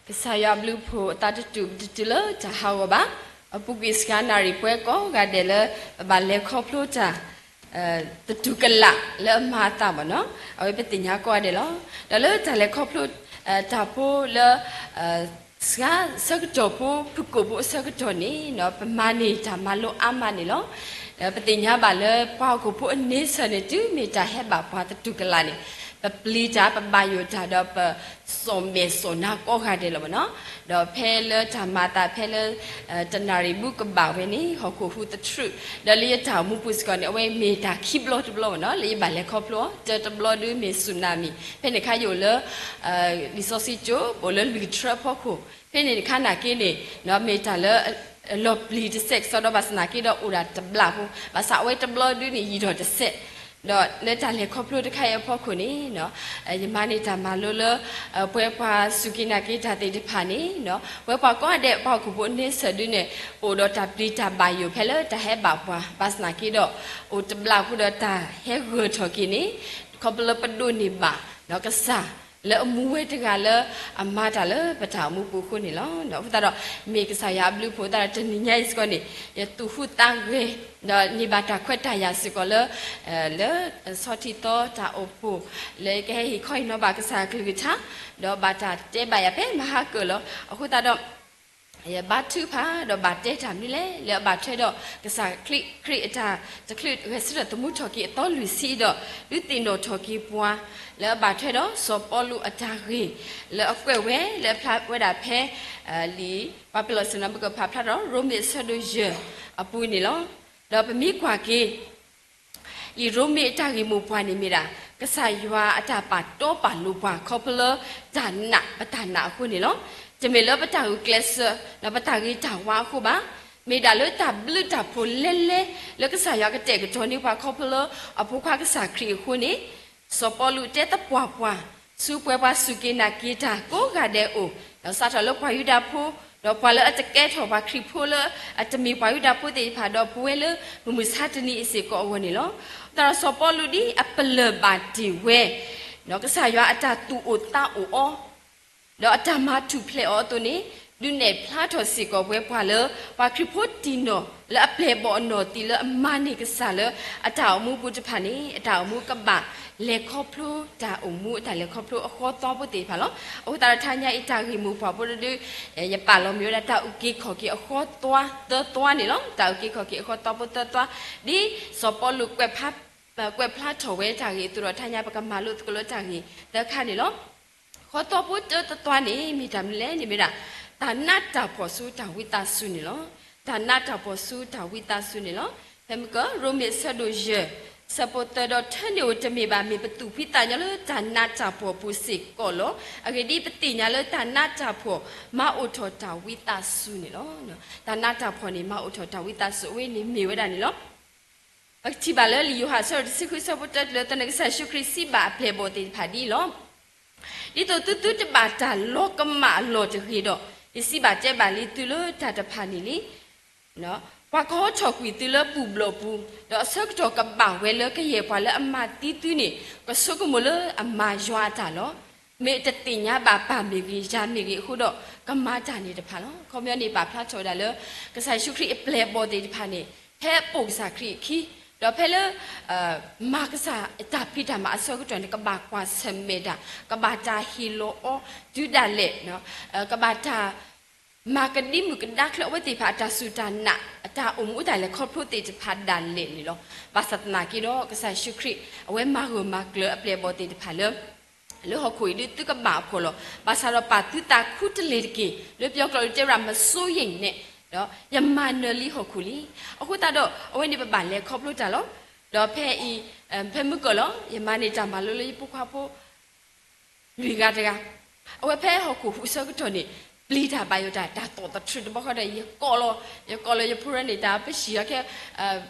ကစၢ်ယွၤအဘျုးအဖှိၣ်အသးတတူၢ်တတုၤလၢတၢ်ဟးဂီၤဘၣ်. အပူၤကွံာ်စှၤနၣ်ရံၣ်ပှဲၤကိးဂၤဒဲးလၢ ပဘၣ်လဲၤခီဖျိတၢ် တတူၢ်ကလာ်လၢအမၤအသးဘၣ်နီၤ, အဝဲပသ့ၣ်ညါကိးဂၤဒဲးလီၤ. ဒီးလၢတၢ်လဲၤခီဖျိ တၢ်ဖိလၢ စှၤဆၢကတီၢ်ဖိ ဖုၣ်ကိာ်ဖိအဆၢကတီၢ်န့ၣ် ပမၤန့ၢ်တၢ်မၤလိအါမးန့ၣ်လီၤ. ဒီးပသ့ၣ်ညါဘၣ်လၢပှၤဟီၣ်ခိၣ်ဖိအန့ဆၢၣ်န့ၣ် တုၤမ့ၢ်တၢ်ဟဲဘၣ်ပှၤတတူၢ်ကလာ်န့ၣ် ပပျံၤတၢ် ပဘၣ်ယိၣ်တၢ် ဒီးပစိာ်မဲာ်စိာ်နါကိးဂၤဒဲးလီၤဘၣ်နီၤ. ဒီးဖဲလၢတၢ်မၤအသးဖဲလၢ တနၣ်ရံၣ်ဘူးကဘၣ်ဝဲန့ၣ် ဟီၣ်ခိၣ်ဟူးသထြူး, ဒီးလၢယတၢ်အိၣ်မူပူၤစ့ၢ်ကီးန့ၣ် အဝဲမ့ၢ်တၢ်ခံဘျီတဘျီဘၣ်နီၤ လၢယဘၣ်လဲၤခီဖျိအီၤ, တၢတဘျီဒုးမ့ၢ်စူၣ်နၣ်မံၣ်, ဖဲန့ၣ်ခါယအိၣ်လၢ လံာ်စီဆှံကၠိ ပအိၣ်လၢလွံၢ်ထြၢအဖီခိၣ်, ဖဲန့ၣ်တခါနာ်က့န့ၣ် မ့ၢ်တၢ်လၢ လီၤပျံၤတစဲးကစီဒီ ဘၣ်ဆၣ်သနာ်က့ဒီးအိၣ်ဒၣ်တဘျၣ်ဖိ, ဘၣ်ဆၣ်အဝဲတဘျီဒုးန့ၣ် ယံာ်ထီၣ်တစဲး, ဒီးလၢတၢ်လဲၤခီဖျိတခါအံၤအဖီခိၣ်န့ၣ် ယမၤန့ၢ်တၢ်မၤလိလၢ ပဝဲပှၤစူၢ်က့ၤနာ်က့ၤတၢ်သ့ၣ်တဖၣ်န့ၣ် ပဝဲပှၤကိးဂၤဒဲး ပှၤဟီၣ်ခိၣ်ဖိအန့ဆၢၣ်ဒုးန့ၣ် ပအိၣ်ဒီးတၢ်ပျံၤတၢ်ဘၣ်ယိၣ်ဖဲလၢတၢ်ဟဲဘၣ်ပှၤ, ဘၣ်ဆၣ်သနာ်က့ဒီး အိၣ်တဘျၣ်ဖိဒီးတၢ်ဟဲဂၢၢ်ထီၣ်က့ၤန့ၣ် ခီဖျိလၢပဒိးန့ၢ်ဘၣ် ကစၢ်လၢအမူဝဲတဂၤလၢအမၤတၢ်လၢပတၢ်အိၣ်မူပူၤအဃိန့ၣ်လီၤ. အဃိသတးဒီး မ့ၢ်ကစၢ်ယွၤအဘျုးအဖှိၣ်သတးဒီး တနံၤညါအံၤစ့ၢ်ကီးန့ၣ် ယသူၣ်ဟူးသးဂဲၤ ဒီးန့ၢ်ဘၣ်တၢ်ခွဲးတၢ်ယာ်စ့ၢ်ကီးလၢ လၢဆီထံသီတၢ်အိၣ်ဖှိၣ် လၢကဟဲဟ့ၣ်ခီဟ့ၣ်နီၤဘၣ်ကစၢ်အကလုၢ်ကထါ, ဒီးဘၣ်တၢ်တဲဘၣ်ယၤဖဲမဟါကၢၢ်လီၤ. အဃိသတးဒီး ယဘါထုကဖၣ်ဒီးဘၣ်တဲတၢ်မနုၤလဲၣ် လၢအဘၣ်ထွဲဒီးကစၢ်ခရံာ်အတၢ်တချုးဂဲၤဆၢထၢၣ်သမူထီၣ်က့ၤအသီလွံၢ်ဆံဒီး ဒုးသ့ၣ်နီၣ်ထီၣ်က့ၤပှၤ လၢအဘၣ်ထွဲဒီးစီၤပီလူးအတၢ်ဂ့ၢ် လၢအကွဲးဝဲလၢအဖျါဝဲဒၣ်ဖဲ လံာ်ပှၤပလီၢ်ဆ့ၣ်နီၤ ပကဖးဖျါထီၣ်ရိမ့ၤအဆၢဒိၣ်ယဲၢ်အပူၤန့ၣ်လီၤ. ဒီးပမ့ၢ်ကွၢ်က့ၤ လံာ်ရိမ့ၤအတၢ်ဂ့ၢ်မိၢ်ပှၢ်န့ၣ်မ့ၢ်ဒၣ် ကစၢ်ယွၤအတၢ်ပာ်တီပာ်လိၤပှၤခီဖျိလၢတၢ်နာ် ပတၢ်နာ်အဃိန့ၣ်လီၤ. တမ့ၢ်လၢပတၢ်ဂုာ်ကျဲးစၢး ဒီးပတၢ်ဂ့ၤတၢ်ဝါအဃိဘၣ်. မ့ၢ်ဒၣ်လၢတၢ်ဘျုးတၢ်ဖှိၣ်လဲၤလဲၤ လၢကစၢ်ယွၤကတဲာ်ကတီၤန့ၢ်ပှၤခီဖျိလၢ အဖိခွါကစၢ်ခရံာ်အဃိန့ၣ် စီၤပီလူးတဲသပှၢ်ပှၢ် ဆူပှဲၤပှၤစူၢ်က့ၤနာ်က့ၤတၢ်ကိးဂၤဒဲးအအိၣ်, ဒီးစးထီၣ်လၢပှၤယူဒၤဖိ ဒီးပှၤလၢအတကဲထီၣ်ပှၤခရံာ်ဖိလၢအတမ့ၢ်ပှၤယူဒၤဖိသ့ၣ်တဖၣ် ဒီးပဝဲလၢမုၢ်မဆါတနံၤအံၤစ့ၢ်ကီးအဂီၢ်န့ၣ်လီၤ. သတးဒီးစီၤပီလူးဒ်အပလၢၢ်ဘၣ်တ့ၢ်ဝဲ ကစၢ်ယွၤအတၢ်သူၣ်အိၣ်သးအိၣ်အီၤ ဒီးအတၢ်မၤထူၣ်ဖျဲးအီၤအသိးန့ၣ် ဒုးနဲၣ်ဖျါထီၣ်စ့ၢ်ကီးပဝဲပှၤလၢ ပှၤခရံာ်ဖိတံၢ်နီၢ်လၢအပျဲၢ်အဘီၣ်အနီၢ်သံလၢအမၤန့ၢ်ကစၢ်လၢအတၢ်အိၣ်မူပူၤတဖၣ်န့ၣ် အတၢ်အိၣ်မူကဘၣ်လဲၤခီဖျိတၢ်အိၣ်မူအတၢ်လဲၤခီဖျိအဃီသီဖိသ့ၣ်တဖၣ်လီၤ. အဃိသတးဒီးတဟါညါအံၤတၢ်ဂ့ၢ်မိၢ်ပှၢ်ဖိတဒု ယပာ်လီၤမ့ၢ်ဝဲဒၣ်တၢ်အုၣ်က့ၤခီၣ်က့ၤအဃီသီသၢသီန့ၣ်လီၤ. တၢ်အုၣ်က့ၤခီၣ်က့ၤအဃီသီဖိသၢသီ ဒ်စီၤပီလူး ကွဲးဖျါထီၣ်ဝဲတၢ်ဂ့ၢ်အသိးဒီး တဟါညါပကမၤလိသကိးလၢတၢ်ဂ့ၢ်သၢခါန့ၣ်လီၤ. ဃီသီဖိတၢသၢသီန့ၣ် မ့ၢ်တၢ်မနုၤလဲၣ်န့ၣ်မ့ၢ်ဒၣ် တၢ်နးတၢ်ဖှီၣ်ဆူတၢ်ဝံသးစူၤန့ၣ်လီၤ. တၢ်နးတၢ်ဖှီၣ်ဆူတၢ်ဝံသးစူၤန့ၣ်လီၤ. ဖဲမုၢ်ကၢၢ် ရိမ့ၤအဆၢဒိၣ်ယဲၢ် ဆၢဖိသၢဒီး ထၢန့ၢ်ဧိၤတမ့ၢ်ဘၣ် မ့ၢ်ပသူၣ်ဖှံသးညီလၢတၢ်နးတၢ်ဖှီၣ်အပူၤစ့ၢ်ကီးလီၤ. အဂ့ၢ်ဒ်အံၤ ပသ့ၣ်ညါလၢတၢ်နးတၢ်ဖှီၣ် မၤအိၣ်ထီၣ်တၢ်ဝံသးစူၤန့ၣ်လီၤ. တၢ်နးတၢ်ဖှီၣ်န့ၣ် မၤအိၣ်ထီၣ်တၢ်ဝံသးစူၤအဝဲန့ၣ်မ့ၢ်ဝဲဒၣ်န့ၣ်လီၤ. ပကထံၣ်ဘၣ်လၢလံာ်ယိၤဟၣ်အဆၢဒိၣ်တဆံဃုအဆၢဖိတၢတုၤလၢသၢန့ၣ် ကစၢ်ယ့ၣ်ၡူးခရံာ်စံးဘၣ်အပျဲၢ်အဘီၣ်သ့ၣ်တဖၣ်ဒ်အံၤလီၤ. ဒ်သိးသုသုတဘၣ်တၢ်လီၤကမၣ်အလီၢ်တဂ့ၤဒီး, ယစံးဘၣ်တဲဘၣ်လံသုလၢတၢ်တဖၣ်န့ၣ်လံ. ပှၤကဟီထီၣ်ကွံာ်သုလၢဘူၣ်ဘျီၣ်ပူၤ, ဒီးအဆၢကတီၢ်ကဘၣ်ဝဲလၢကယဲၢ်ပှၤလၢအမၤသံသုန့ၣ် ကဆိကမိၣ်လၢအမၤယွၤအတၢ်လီၤ. မ့ၢ်တသ့ၣ်ညါဘၣ်ပၢ်မ့ၢ်ဂ့ၤ ယၤမ့ၢ်ဂ့ၤအဃိဒီး ကမၤတၢ်န့ၣ်တဖၣ်လီၤ. ခီပညီန့ၣ် ပာ်ဖျါထီၣ်ဝဲဒၣ်လၢ ကစၢ်ယ့ၣ်ၡူးခရံာ်အပျဲၢ်အဘီၣ်သ့ၣ်တဖၣ်န့ၣ် ဖဲအပိာ်ကစၢ်ခရံာ်အခံ, ဒီးဖဲလၢ မၤကစၢ်တၢ်ဖံးတၢ်မၤအဆၢကတီၢ်န့ၣ် ကဘၣ်ကွၢ်ဆၢၣ်မဲာ်တၢ်, ကဘၣ်တၢ်ဟ့ၣ်လီၤအီၤတုၤဒၣ်လဲာ်, ကဘၣ်တၢ် မၤကဒံမုၢ်ကဒါချၢအဝဲသ့ၣ်တဖၣ်အတၢ်စူၢ်တၢ်နာ် အတၢ်အိၣ်မူအတၢ်လဲၤခီဖျိသ့ၣ်တဖၣ်ဒၣ်လဲာ်န့ၣ်လီၤ. ဘၣ်ဆၣ်သနာ်က့ဒီး ကစၢ်ယ့ၣ်ၡူးခရံာ် အဝဲမၤဂၢၢ်မၤကျၢၤအပျဲၢ်အဘီၣ်သ့ၣ်တဖၣ်လၢ လၢဟီၣ်ခိၣ်အံၤဒုးသုကဘၣ်အဖှီၣ်လီၤ. ဘၣ်ဆၣ်ဒီးပာ်သုသးခူတလ့ၢ်တက့ၢ်. လၢပယီၤကျိာ်ဒုးတဲဝဲဒၣ် မစိုးရိမ်နှင့်, ဒီးယမၤနၢၤလံဟီၣ်ခိၣ်လံ. အဃိသတးဒီး အဝဲန့ၣ်ပဘၣ်လဲၤခီဖျိတၢ်လီၤ. ဒီးဖဲအံၤ ဖဲမုၢ်ကၢၢ်လီၤ ယမၤန့ၢ်တၢ်မၤလိလၢယဖိခွါဖိ လွံၢ်ဂၤတဂၤ, အဝဲဖဲဟီၣ်ခိၣ်ဟူးဆၢကတီၢ်န့ၣ် ပျံၤတၢ်ဘၣ်ယိၣ်တၢ် တၢ်သီၣ်သထြုးတဘျီဃီဒီး ယကိးလီၤ, ယကိးလီၤယဖိရဲန့ၣ် တၢ်ပဟံၣ်အီၤခဲ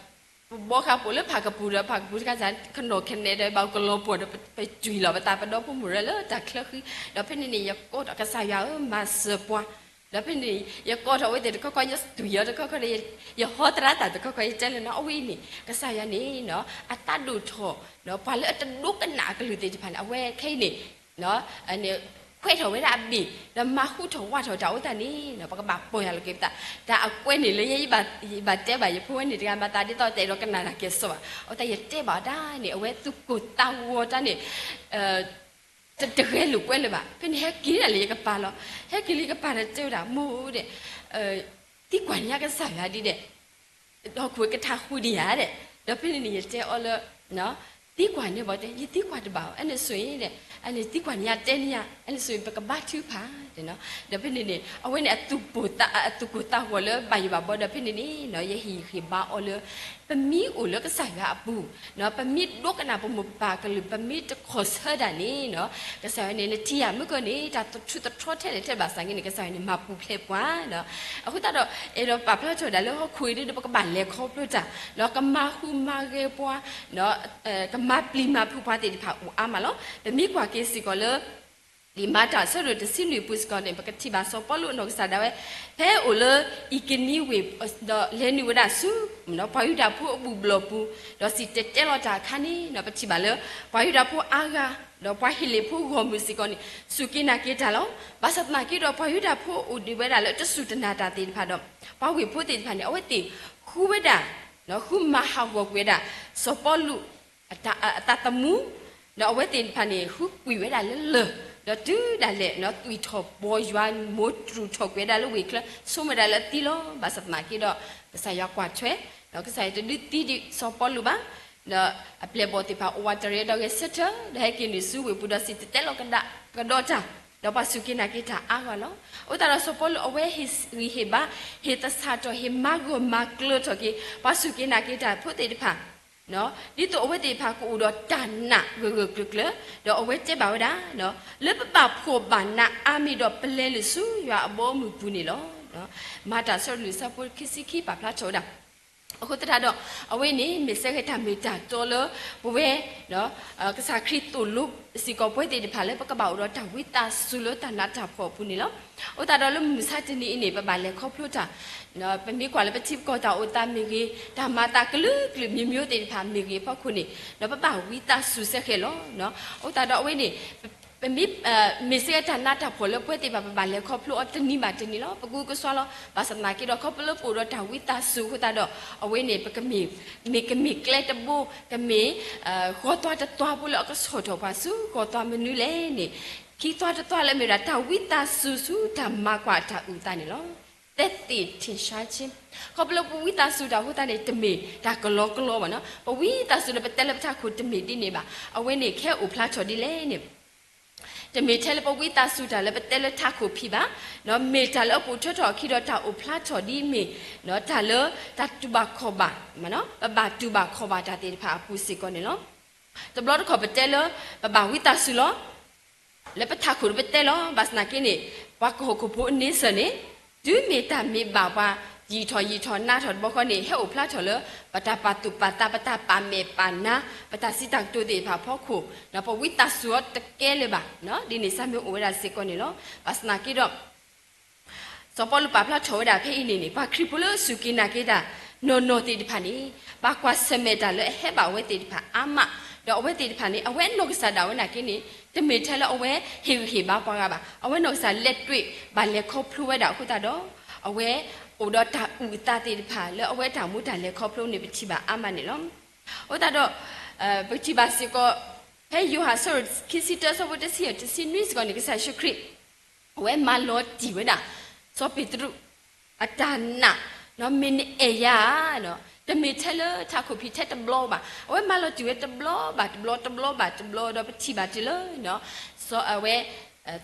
ပဘီဃာ်ပိာ်လၢဖးကပူၤဒီး ဖးကပူၤတခါစ့ၢ် ကနီၤကနဲဒီးဘၣ်ကလီၤပှီၢ်ဒီး ပတွံၢ်လီၤပသး ပဒီဖိမိၢ်ရဲလၢတၢ်ချၢဃံ, ဒီးဖဲန့ၣ်န့ၣ် ယကိးထီၣ်ကစၢ်ယွၤဧၢ မၤစၢၤပှၤ, ဒီးဖဲန့ၣ် ယကိးထီၣ်အဝဲသ့ၣ်တခီခီ ယတွံၢ်အီၤတခီခီဒီး ယဟီသရၣ်သးတခီခီ ယတဲလၢနီၤ အဝဲအံၤန့ၣ် ကစၢ်ယွၤန့ၣ် အသးဒိၣ်ထီၣ် ပှၤလၢအတဒိကနၣ်အကလုၢ်သ့ၣ်တဖၣ်န့ၣ် အဝဲခဲအံၤန့ၣ် န့ၣ် ခွဲးထီၣ်ဝဲဒၣ်အဘ့ၣ် ဒီးမၤဟူးထီၣ်ဝးထီၣ်တၢ်အိၣ်သးန့ၣ် ပကဘၣ်ပီၢ်ယၢ်လီၤက့ၤပသး. တၢ်အကွဲးန့ၣ်လၢယဲယဘၣ်တဲဘၣ်ယဖိဝဲန့ၣ်တဂၤ မၤသးဒ်သိးတဲဒီးကနၣ်တၢ်ကဲၣ်ဆိးဘၣ်. အဃိသတးယတဲဘၣ်အီၤတၢ်န့ၣ် အဝဲသူၣ်ကိၢ်သးဂီၤတၢ်န့ၣ် တဂဲၤလိာ်ကွဲလၢၤဘၣ်. ဖဲန့ၣ်ဟဲက့ၤဒၣ်လၢယကပၤလီၤ. ဟဲက့ၤလၢယကပၤဒီးတဲဝဲဒၣ် မိၢ်ဧၢဒီး သံကွၢ်န့ၢ်ယၤကစၢ်ယွၤဒ်ဒဲး ဟီၣ်ခိၣ်ကထါဃုာ်ဒံးယၤဒီး, ဒီးဖဲန့ၣ်န့ၣ် ယတဲအီၤလၢ သံကွၢ်န့ၢ်ဘၣ်တဲ ယသံကွၢ်တဘၣ်အီၤ, အဲန့ၣ်ဆိၣ်အံၤဒီး အန့ၣ်သံကွၢ်န့ၢ်ယၤတဲန့ၢ်ယၤ, အဲန့ၣ်ဆိၣ်အံၤ ပကဘါထုကဖၣ်တဲနီၤ. ဒီးဖဲန့ၣ်န့ၣ် အဝဲန့ၣ် အသူၣ်ကိၢ်သးဂီၤလၢဘၣ်ယိၣ်ဘၣ်ဘီဒီး ဖဲန့ၣ်န့ၣ် ယဟ့ၣ်ဂံၢ်ဟ့ၣ်ဘါအီၤလၢ ပမ့ၢ်အိၣ်လၢကစၢ်ယွၤအပူၤ ပမ့ၢ်ဒိကနၣ်ပမိၢ်ပၢ်ကလုၢ် ပမ့ၢ်တခီၣ်ဆၢဒၣ်န့ၣ် ကစၢ်ယွၤန့ၣ် နထံၣ်ယၤမုၢ်ကီၢ်န့ၣ် တၢ်ထူးတထီထဲလဲၣ်ထဲဘၣ်ဆၣ်က့န့ၣ် ကစၢ်ယွၤန့ၣ် မၤပူၤဖျဲးပှၤ. အဃိသတးဒီး အဲၣ်ဒိးပာ်ဖျါထီၣ်ဝဲဒၣ်လၢဟီၣ်ခိၣ်အံၤဒီး ပကဘၣ်လဲၤခီဖျိတၢ် ဒီးကမၤဟူးမၤဂဲၤပှၤ ကမၤပျံၤမၤဖုးပှၤသ့ၣ်တဖၣ်အိၣ်အါမးလီၤ. ပမ့ၢ်ကွၢ်က့ၤစ့ၢ်ကီးလၢ လံာ်မၤတၢ်အဆၢဒိၣ်တဆံလွံၢ်အပူၤစ့ၢ်ကီးန့ၣ် ပကထံၣ်ဘၣ်စီၤပီလူးအနီၢ်ကစၢ်ဒၣ်ဝဲ ဖဲအိၣ်လၢအံးကနံဝ့ၢ် ဒီးလဲၤနုာ်ဝဲဒၣ်ဆူ ပှၤယူဒၤဖိအဘူၣ်ဘျီၣ်ပူၤ ဒီးစံၣ်တဲၤတဲလီၤတၢ်အခါန့ၣ် ပထံၣ်ဘၣ်လၢ ပှၤယူဒၤဖိအါဂၤ ဒီးပှၤဟ့းလ့ၣ်ဖိဂီၢ်မုၢ်စ့ၢ်ကီးန့ၣ် စူၢ်က့ၤနာ်က့ၤတၢ်လီၤ. ဘၣ်ဆၣ်သနာ်က့ဒီး ပှၤယူဒၤဖိအိၣ်ဒံးဝဲဒၣ်လၢတစူၢ်တနာ်တၢ်သ့ၣ်တဖၣ်ဒီး ပှၤဝ့ၢ်ဖိသ့ၣ်တဖၣ်န့ၣ် အဝဲသ့ၣ်ဃုဝဲဒၣ် ဃုမၤဟးဂီၤကွံာ်ဝဲဒၣ် စီၤပီလူး အသးသမူ ဒီးအဝဲသ့ၣ်တဖၣ်န့ၣ် ဃုကွံာ်ဝဲဒၣ်လၢလၢၢ် ဒီးတုၤဒၣ်လဲာ် သွံၣ်ထီၣ်ပီၤယွၤ မိၢ်တြူၢ်ထီၣ်ကွံာ်ဝဲဒၣ်လၢဝ့ၢ်ချၢ ဆိကမိၣ်ဝဲဒၣ်လၢအသံလီၤ. ဘၣ်ဆၣ်သနာ်က့ဒီး ကစၢ်ယွၤကွၢ်ထွဲ ဒီးကစၢ်ယွၤတဒုးသံဒံးစီၤပီလူးဘၣ်. ဒီးအပျဲၢ်အဘီၣ်သ့ၣ်တဖၣ်အိၣ်ဝးတရံးဒီးဂဲၤဆၢထၢၣ် ဒီးဟဲက့ၤနုာ်ဆူဝ့ၢ်ပူၤဒီးစံၣ်တဲၤတဲလီၤကဒီးတၢ် ဒီးပှၤစူၢ်က့ၤနာ်က့ၤတၢ်အါဂၤလီၤ. အဃိသတးဒီးစီၤပီလူးအဝဲဟ့ၣ်ဂံၢ်ဟ့ၣ်ဘါ ဟ့ၣ်သဆၣ်ထီၣ် ဟ့ၣ်မၤဂၢၢ်မၤကျၢၤထီၣ်က့ၤ ပှၤစူၢ်က့ၤနာ်က့ၤတၢ်ဖိသ့ၣ်တဖၣ် ဒ်သိးအဝဲသ့ၣ်တဖၣ်ကအိၣ်ဒီးတၢ်နာ်ဂၢၢ်ဂၢၢ်ကျၢၤကျၢၤ ဒီးအဝဲတဲဘၣ်ဝဲဒၣ် လၢပဘၣ်ဖှီၣ်ဘၣ်နးအါမံၤဒီးပလဲၤနုာ်ဆူယွၤအဘီအမုၢ်ပူၤန့ၣ်လီၤ. မၤတၢ်ဆၢလွံၢ်ဆၢဖိခံဆံခံပာ်ဖျါထီၣ်ဝဲဒၣ် အဃိသတးဒီး အဝဲန့ၣ် မ့ၢ်စ့ၢ်ကီးတၢ်မ့ၢ်တၢ်တီလၢပဝဲ ကစၢ်ခရံာ်သိၣ်လိစ့ၢ်ကီးပဝဲသ့ၣ်တဖၣ်လၢပကဘၣ်အိၣ်ဒီးတၢ်ဝံသးစူၤလၢတၢ်နးတၢ်ဖှီၣ်အပူၤန့ၣ်လီၤ. အဃိသတးဒီးလၢမုၢ်မဆါတနံၤအံၤန့ၣ် ပဘၣ်လဲၤခီဖျိတၢ် ပမ့ၢ်ကွၢ်လၢပထံပကီၢ်တၢ်အိၣ်သးမ့ၢ်ဂ့ၤ တၢ်မၤသးကလုာ်ကလုာ်မံၤမံၤသ့ၣ်တဖၣ်မ့ၢ်ဂ့ၤအဖီခိၣ်န့ၣ် ဒီးပဘၣ်ဝံသးစူၤစ့ၢ်ကီးလီၤ. အဃိသတးဒီးအဝဲန့ၣ် ပမ့ၢ် မ့ၢ်စ့ၢ်ကီးတၢ်နးတၢ်ဖှီၣ်လၢပဝဲသ့ၣ်တဖၣ် ပဘၣ်လဲၤခီဖျိအီၤတနံၤဘၣ်တနံၤလီၤ. ပကကူကစွါလီၤ. ဘၣ်ဆၣ်သနာ်က့ဒီး ခီဖျိလၢပအိၣ်ဒီးတၢ်ဝံသးစူၤအဃိသတးဒီး အဝဲန့ၣ် ပကမ့ၢ် မ့ၢ်ကမ့ၢ်ကျဲတဘိ ကမ့ၢ် ဂီၤသွါတသွါဖိလၢအကဆီၣ်ထီၣ်ပှၤဆူဂီၤသွါမနုၤလဲၣ်န့ၣ် ခံသွါတသွါလၢအမ့ၢ်ဝဲဒၣ် တၢ်ဝံသးစူၤဆူတၢ်မၤကွၢ်တၢ်အုၣ်အသးန့ၣ်လီၤ. သက်သေထင်ရှားခြင်း ခီဖျိလၢပဝံသးစူၤတၢ်အဃိသတးန့ၣ် တမ့ၢ်တၢ်ကလီကလီဘၣ်နီၤ. ပဝံသးစူၤဒီးပတဲလၢပထးခိၣ်တမ့ၢ်ဒ်န့ၣ်ဘၣ်. အဝဲန့ၣ် ကဟဲအိၣ်ဖျါထီၣ်ဒ်လဲၣ်န့ၣ် တမ့ၢ်ထဲလၢပဝံသးစူၤတၢ်လၢပတဲလၢထးခိၣ်ဖံးဘၣ်, မ့ၢ်တၢ်လၢအပိာ်ထွဲထီၣ်အခံဒီးတၢ်အိၣ်ဖျါထီၣ်ဒ်မ့ၢ် တၢ်လၢတၢ်တူၢ်ဘၣ်ခီၣ်ဘၣ်, ပဘၣ်တူၢ်ဘၣ်ခီၣ်ဘၣ်တၢ်သ့ၣ်တဖၣ်အပူၤစ့ၢ်ကီးန့ၣ်လီၤ. တဘျီတခီၣ်ပတဲလၢ ပဘၣ်ဝံသးစူၤလီၤ. လၢပထးခိၣ်ဒီးပတဲလီၤ. ဘၣ်ဆၣ်သနာ်က့န့ၣ် ပှၤကဟီၣ်ခိၣ်ဖိအန့ဆၢၣ်န့ၣ် တုၤမ့ၢ်တၢ်မ့ၢ်ဘၣ်ပှၤ ယံာ်ထီၣ်ယံာ်ထီၣ်နးထီၣ်တဘျီဃီန့ၣ် ဟဲအိၣ်ဖျါထီၣ်လၢ ပတၢ်ပာ်သူၣ်ပာ်သး ပတၢ်ပာ်မဲာ်ပာ်နါ ပတၢ်စံးတၢ်ကတိၤသ့ၣ်တဖၣ်အဖီခိၣ် ပဝံသးစူၤအီၤတကဲလၢၤဘၣ်. ဒ်န့ၣ်စ့ၢ်မ့ၢ်အိၣ်ဝဲဒၣ်စ့ၢ်ကီးန့ၣ်လီၤ. ဘၣ်ဆၣ်သနာ်က့ဒီး စီၤပီလူးပာ်ဖျါထီၣ်ဝဲဒၣ်ဖဲအံၤန့ၣ်န့ၣ် ပှၤခရံာ်ဖိလၢစူၢ်က့ၤနာ်က့ၤတၢ်နီၢ်နီၢ်သ့ၣ်တဖၣ်န့ၣ် ဘၣ်ကွၢ်ဆၢၣ်မဲာ်တၢ်လၢအဟဲဘၣ်အဝဲသ့ၣ်တဖၣ်အါမး, ဒီးအဝဲသ့ၣ်တဖၣ်န့ၣ် အဝဲအနီၢ်ကစၢ်ဒၣ်ဝဲနာ်က့န့ၣ် တမ့ၢ်ထဲလၢအဝဲဟ့ၣ်ဂံၢ်ဟ့ၣ်ဘါပှၤဂၤဘၣ်. အဝဲနီၢ်ကစၢ်လဲၤတွံၢ်ဘၣ်လဲၤခီဖျိဝဲဒၣ်အဃိသတးဒီး အဝဲအိၣ်ဒီးတၢ်အုၣ်အသးသ့ၣ်တဖၣ် လၢအဝဲတၢ်မူတၢ်လဲၤခီဖျိန့ၣ် ပထံၣ်ဘၣ်အါမးန့ၣ်လီၤ. အဃိသတးဒီး ပထံၣ်ဘၣ်စ့ၢ်ကီး ဖဲယိၤဟၣ်အဆၢဒိၣ်ခံဆံတၢ အဆၢဖိတဆံယဲၢ် တဆံနွံစ့ၢ်ကီးန့ၣ် ကစၢ်ယ့ၣ်ၡူးခရံာ် အဝဲမၤလီၤတံၢ်ဝဲဒၣ် စီၤပ့းတရူး အတၢ်နာ် မ့ၢ်နအဲၣ်ယၤဧါ, တမ့ၢ်ထဲလၢထးခိၣ်ဖံးထဲတဘျီဘၣ်. အဝဲမၤလီၤတံၢ်ဝဲတဘျီဘၣ်တဘျီ တဘျီဘၣ်တဘျီ ဒီးပထံၣ်ဘၣ်တုၤလၢ စီၤ အဝဲ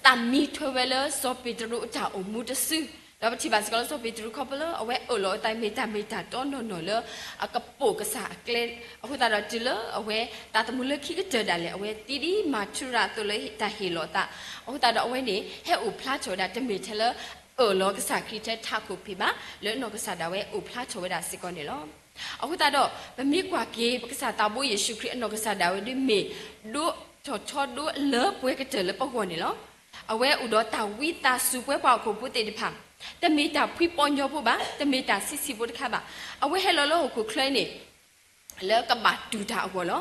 သးမံထွဲဝဲလၢစီၤပ့းတရူးအတၢ်အိၣ်မူတစု, ဒီးပထံၣ်ဘၣ်စ့ၢ်ကီးလၢစီၤပ့းတရူးခီဖျိလၢ အဝဲအၢၣ်လီၤအသးမ့ၢ်တၢ်မ့ၢ်တၢ်တီနီၢ်နီၢ်လၢ အကပိာ်ကစၢ်အကျဲ, အဃိသတးဒီးတုၤလၢအဝဲသးသမူလၢခံကတၢၢ်ဒၣ်လဲာ် အဝဲသံဒ်မၤထူရၤအသိးလၢတၢ်ဟ့ၣ်လီၤအသး, အဃိသတးဒီးအဝဲန့ၣ် ဟဲအိၣ်ဖျါထီၣ်ဝဲဒၣ် တမ့ၢ်ထဲလၢ အၢၣ်လီၤကစၢ်ခရံာ်ထဲထးခိၣ်ဖံးဘၣ်, လၢအနီၢ်ကစၢ်ဒၣ်ဝဲအိၣ်ဖျါထီၣ်ဝဲဒၣ်စ့ၢ်ကီးန့ၣ်လီၤ. အဃိသတးဒီး ပမ့ၢ်ကွၢ်က့ၤ ပကစၢ်သးဘိယ့ၣ်ၡူးခရံာ်အနီၢ်ကစၢ်ဒၣ်ဝဲဒ်မ့ၢ် ဒိၣ်ထီၣ်ထီဒိၣ်လၢပှဲၤကတၢၢ်လၢပဂီၢ်န့ၣ်လီၤ. အဝဲအိၣ်ဒီးတၢ်ဝံသးစူၤပှဲၤပှၤဟီၣ်ခိၣ်ဖိသ့ၣ်တဖၣ်, တမ့ၢ်တၢ်ဖှံပီညီဖိဘၣ်, တမ့ၢ်တၢ်ဆံးဆံးဖိတခါဘၣ်. အဝဲဟဲလီၤလၢဟီၣ်ခိၣ်ချၢန့ၣ် လၢကဘၣ်တူၢ်တၢ်အဂီၢ်လီၤ.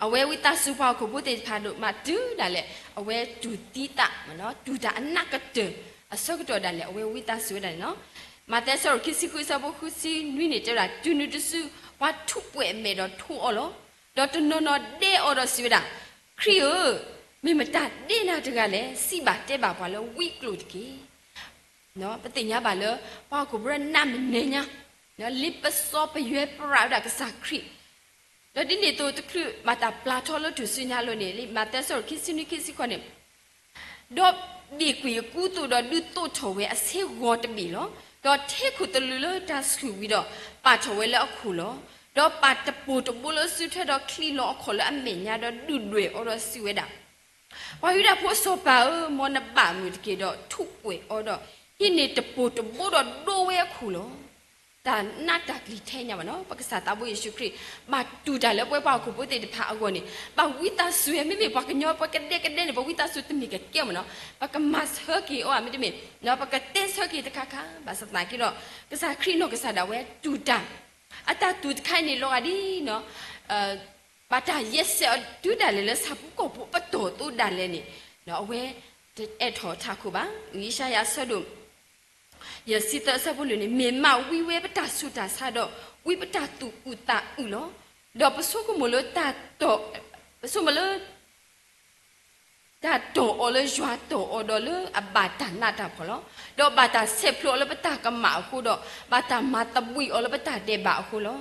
အဝဲဝံသးစူၤပှၤဟီၣ်ခိၣ်ဖိသ့ၣ်တဖၣ်ဒိၣ်မးတုၤဒၣ်လဲာ် အဝဲတူၢ်သံသး, တူၢ်တၢ်အနးကတၢၢ်အဆၢကတီၢ်ဒၣ်လဲာ် အဝဲဝံသးစူၤဝဲဒၣ်န့ၣ်လီၤ. မးသဲအဆၢဒိၣ်ခံဆံဃုအဆၢဖိဃုဆံနွံန့ၣ် တဲဝဲဒၣ်, တုၤနုၤတစု ပှၤထူးပှဲၤအမဲာ်ဒီးထိးအီၤလီၤ. ဒီးတနီၤနီၤဒဲအီၤဒီးစံးဝဲဒၣ်, ခရံာ်ဧၢ, မ့ၢ်မတၤဒဲနၤတဂၤလဲၣ်, စံးဘၣ်တဲဘၣ်ပှၤလၢဝံကျိာ်တက့ၢ်. ပသ့ၣ်ညါဘၣ်လၢ ပှၤဟီၣ်ခိၣ်ဖိနးမနဲညါ လံပစီပယွဲပြးဝဲဒၣ်ကစၢ်ခရံာ်, ဒီးဒ်န့ၣ်အသိးတချုးဘၣ်တၢ်ပျၢ်ထီၣ်လၢထူၣ်စုညါအလိၤန့ၣ် လံာ်မးသဲအဆၢဒိၣ်ခံဆံနွံခံဆံဃိးန့ၣ်, ဒီးဘ့ၣ်ကွံာ်အကူသိးဒီးဒုးသိးထီၣ်ဝဲအဆ့ဂီၤတဘ့ၣ်လီၤ. ဒီးထ့ခိၣ်သလုးလၢတၢ်ဆူၣ်ဝံၤဒီး ပာ်ထီၣ်ဝဲလၢအခိၣ်လီၤ. ဒီးပာ်တပိၢ်တဘိလၢစုထွဲဒီးချံးလီၤအခီၣ်လၢအမဲာ်ညါဒီးဒုၣ်ဒွဲၣ်အီၤဒီးစံးဝဲဒၣ်, ပှၤယူဒၤဖိအစီၤပၤဧၢ, မ်နဘၣ်မုာ်တက့ၢ်ဒီးထူးပှဲၤအီၤဒီး ဟံးန့ၢ်တပိၢ်တဘိဒီးဒိဝဲအခိၣ်လီၤ. တၢ်နးတၢ်ကလံၤထဲညါဘၣ်နီၤ, ပကစၢ်သးဘိယ့ၣ်ၡူးခရံာ် ဘၣ်တူၢ်တၢ်လၢပဝဲပှၤဟီၣ်ခိၣ်ဖိသ့ၣ်တဖၣ်အဂီၢ်န့ၣ် ဘၣ်ဝံသးစူၤဝဲ, မ့မ့ၢ်ပှၤကညီပှၤကဒဲကဒဲန့ၣ် ပဝံသးစူၤတမ့ၢ်ကကဲမ့ၢ်နီၤ, ပကမၤဆၢက့ၤအီၤဧါ မ့တမ့ၢ် ပကတဲဆၢက့ၤတခါခါ, ဘၣ်ဆၣ်သနာ်က့ဒီး ကစၢ်ခရံာ်နီၢ်ကစၢ်ဒၣ်ဝဲတူၢ်တၢ်, အတၢ်တူၢ်တခါအံၤန့ၣ် လီၤဂာ်ဒ် ဘၣ်တၢ်ယဲၢ်ဆဲးအီၤတုၤဒၣ်လဲာ်လၢဆၣ်ဖိကီၢ်ဖိအပတီၢ်အသိးဒၣ်လဲာ်န့ၣ် အဝဲတအဲၣ်ထီၣ်ထးခိၣ်ဘၣ်. ယၡါယၤအဆၢဒိၣ် ယဲၢ်ဆံသၢအဆၢဖိလွံၢ်န့ၣ်, မ့ၢ်မးဝံဝဲပတၢ်ဆူးတၢ်ဆါဒီး ဝံပတၢ်သူၣ်အုးသးအုးလီၤ. ဒီးပဆိကမိၣ်လၢ ပဆိကမိၣ်လၢ တၢ်တီၢ်အီၤလၢယွၤတီၢ်အီၤဒီးလၢအဘၣ်တၢ်နးတၢ်ဖှီၣ်လီၤ. ဒီးဘၣ်တၢ်ဆဲးဖျိးအီၤလၢပတၢ်ကမၣ်အဃိဒီး ဘၣ်တၢ်မၤသဘှံးအီၤလၢပတၢ်ဒဲးဘးအဃိလီၤ.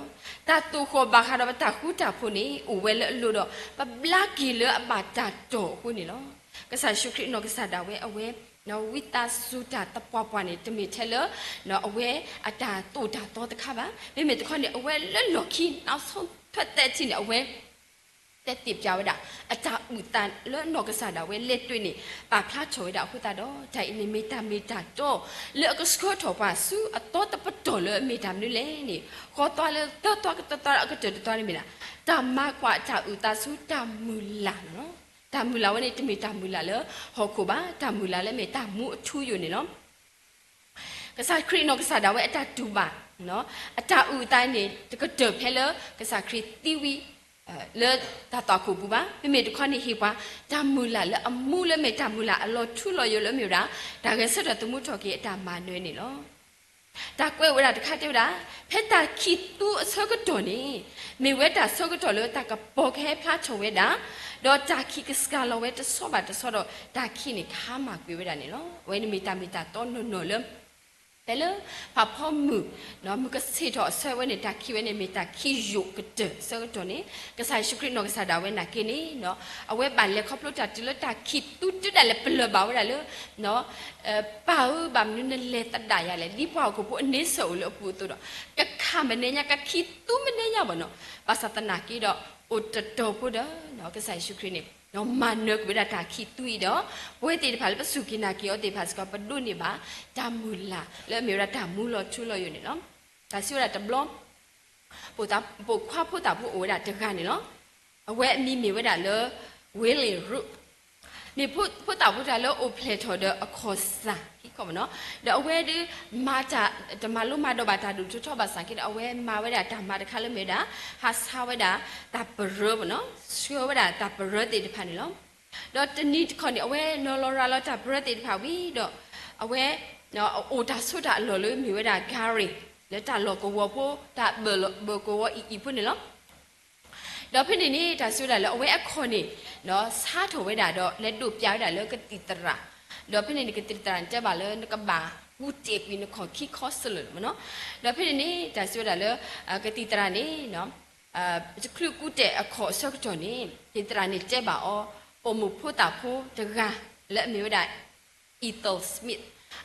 တၢ်သိၣ်ဃီၣ်ဘၣ်ဃးဒီးပတၢ်ဃူတၢ်ဖိးန့ၣ် အိၣ်ဝဲလၢအလိၤဒီး ပဘျါက့ၤလၢအဘၣ်တၢ်တီၢ်အဃိန့ၣ်လီၤ. ကစၢ်ယ့ၣ်ၡူးခရံာ်နီၢ်ကစၢ်ဒၣ်ဝဲအဝဲ ဝံသးစူၤတၢ်သပှၢ်ပှၢ်န့ၣ် တမ့ၢ်ထဲလၢ အဝဲအတၢ်သိၣ်တၢ်သီတခါဘၣ်. မ့မ့ၢ်တခီန့ၣ် အဝဲလၢလီၢ်ခံ နီၢ်ဆိထွဲသဲးထံၣ်န့ၣ် အဝဲ တဲတ့ၢ်ပျးဝဲဒၣ် အတၢ်အုၣ်သးလၢနီၢ်ကစၢ်ဒၣ်ဝဲလဲၤတွ့န့ၣ် ပာ်ဖျါထီၣ်ဝဲဒၣ်အဃိသတးဒီး တၢ်အံၤန့ၣ်မ့ၢ်တၢ်မ့ၢ်တၢ်တီ လၢအကဆှၢထီၣ်ပှၤဆူအသီတပတီၢ်လၢအမ့ၢ်တၢ်မနုၤလဲၣ်န့ၣ် ဃီသွါလၢသၢသွါကတၢၢ်သွါအကတၢၢ်တသွါန့ၣ်မ့ၢ်ဒၣ် တၢ်မၤကွၢ်တၢ်အုၣ်သးဆူတၢ်မုၢ်လၢ်န့ၣ်လီၤ. တၢ်မုၢ်လၢ်ဝဲန့ၣ် တမ့ၢ်တၢ်မုၢ်လၢ်လၢဟီၣ်ခိၣ်ဘၣ်, တၢ်မုၢ်လၢ်လၢမ့ၢ်တၢ်မူအထူအယိာ်န့ၣ်လီၤ. ကစၢ်ခရံာ်နီၢ်ကစၢ်ဒၣ်ဝဲအတၢ်တူၢ်ဘၣ် အတၢ်အုၣ်အသးန့ၣ် တကတၢၢ်ဖဲလၢကစၢ်ခရံာ်သံဝံၤ လၢတၢ်သွၣ်ခိၣ်ပူၤဘၣ်. မ့မ့ၢ်တခီန့ၣ်ဟ့ၣ်ပှၤ တၢ်မုၢ်လၢ်လၢအမူလၢမ့ၢ်တၢ်မုၢ်လၢ်အလီၤထူလီၤယိာ်လၢမ့ၢ်ဝဲဒၣ် တၢ်ဂဲၤဆၢထၢၣ်သမူထီၣ်က့ၤအတၢ်မၤနၢၤန့ၣ်လီၤ. တၢ်ကွဲးဝဲဒၣ်တခါတဲဝဲဒၣ် ဖဲတၢ်ခံးသူအဆၢကတီၢ်န့ၣ် မ့ၢ်ဝဲတၢ်ဆၢကတီၢ်လၢတၢ်ကပီၤကဟဲဖျါထီၣ်ဝဲဒၣ်, ဒီးတၢ်ခံးကစှၤလီၤဝဲတဆီဘၣ်တဆီဒီး တၢ်ခံးန့ၣ်ကဟါမၢ်ကွံာ်ဝဲဒၣ်န့ၣ်လီၤ. အဝဲန့ၣ်မ့ၢ်တၢ်မ့ၢ်တၢ်တီနီၢ်နီၢ်လၢ ဖဲလၢ ဖးဖီမုၢ် မုၢ်ကဆ့ၣ်ထီၣ်အဆၢဝဲန့ၣ် တၢ်ခံးဝဲန့ၣ်မ့ၢ်တၢ်ခံးယိာ်ကတၢၢ်အဆၢကတီၢ်န့ၣ် ကစၢ်ယ့ၣ်ၡူးခရံာ်နီၢ်ကစၢ်ဒၣ်ဝဲနာ်က့န့ၣ် အဝဲဘၣ်လဲၤခီဖျိတၢ်တုၤလၢတၢ်ခံးသူတုၤဒၣ်လဲာ်ပလၢၢ်ဘၣ်ဝဲဒၣ်လၢ ပၢ်ဧၢ ဘၣ်မနုၤနလဲၤသဒၣ်ယၤလဲၣ်, ဒ်ပှၤဟီၣ်ခိၣ်ဖိအန့ဆၢၣ်အိၣ်လၢအပူၤအသိးဒီး ကခးမနဲညါ ကခံးသူမနဲညါဘၣ်နီၤ. ဘၣ်ဆၣ်သနာ်က့ဒီး အိၣ်တတီၤဖိဒီး ကစၢ်ယ့ၣ်ၡူးခရံာ်န့ၣ် မၤနၢၤကွံာ်ဝဲဒၣ်တၢ်ခံးသူအံၤဒီး ပဝဲသ့ၣ်တဖၣ်လၢပစူၢ်က့ၤနာ်က့ၤအီၤသ့ၣ်တဖၣ်စ့ၢ်ကီး ပဒိးန့ၢ်ဘၣ် တၢ်မုၢ်လၢ်လၢအမ့ၢ်ဝဲဒၣ်တၢ်မူလီၤထူလီၤယိာ်န့ၣ်လီၤ. တၢ်စံးဝဲဒၣ်တဘျီ ပိာ်ခွါဖိသၣ်ဖိအိၣ်ဝဲဒၣ်တဂၤန့ၣ်လီၤ. အဝဲအမံၤမ့ၢ်ဝဲဒၣ်လၢ ဝ့လ့ၣ်ရူး မ့ၢ်ဖိသၣ်ဖိတဂၤလၢအိၣ်ဖျဲၣ်ထီၣ်ဒီးအခီၣ်စၢ်ခံခီမ့ၢ်နီၤ, ဒီးအဝဲဒုး မၤတၢ် တမၤလိမၤဒိးဘၣ်တၢ်ဒိၣ်ထီၣ်ထီဘၣ်ဆၣ်က့ဒီး အဝဲမၤဝဲဒၣ်တၢ်မၤတခါလၢမ့ၢ်ဝဲဒၣ် ဟးဆါဝဲဒၣ်တၢ်ပရၢမ့ၢ်နီၤ, ဆှၢဝဲဒၣ်တၢ်ပရၢသ့ၣ်တဖၣ်န့ၣ်လီၤ. ဒီးတနံၤတခီန့ၣ် အဝဲနီၤလီၤရၤလီၤတၢ်ပရၢသ့ၣ်တဖၣ်ဝံၤဒီး အဝဲ အိၣ်တၢ်ဆိးတၢ်အလီၢ်လၢမ့ၢ်ဝဲဒၣ် ဂါရ့ၣ် လၢတၢ်လီၢ်ကဝီၤဖိ တၢ်ဘၢၣ်ကဝီၤအံၤအံၤဖိန့ၣ်လီၤ. ဒီးဖဲန့ၣ်န့ၣ် တၢ်စံးဝဲဒၣ်လၢအဝဲအခီၣ်န့ၣ် ဆါထီၣ်ဝဲဒၣ်ဒီး လဲၤဒိးပျးဝဲဒၣ်လၢကသံၣ်သရၣ်, ဒီးဖဲန့ၣ်န့ၣ် ကသံၣ်သရၣ်န့ၣ်တဲဘၣ်လၢ နကဘၣ်ကူးတဲာ်ကွံာ်နခီၣ်ခံခီစလၢာ်မ့ၢ်နီၤ, ဒီးဖဲန့ၣ်န့ၣ် တၢ်စံးဝဲဒၣ်လၢ ကသံၣ်သရၣ်န့ၣ် တချုးကူးတဲာ်အခီၣ်အဆၢကတီၢ်န့ၣ် ကသံၣ်သရၣ်န့ၣ်တဲဘၣ်အီၤ ပိာ်မုၣ်ဖိသၣ်ဖိတဂၤ လၢအမ့ၢ်ဝဲဒၣ် Ethel Smith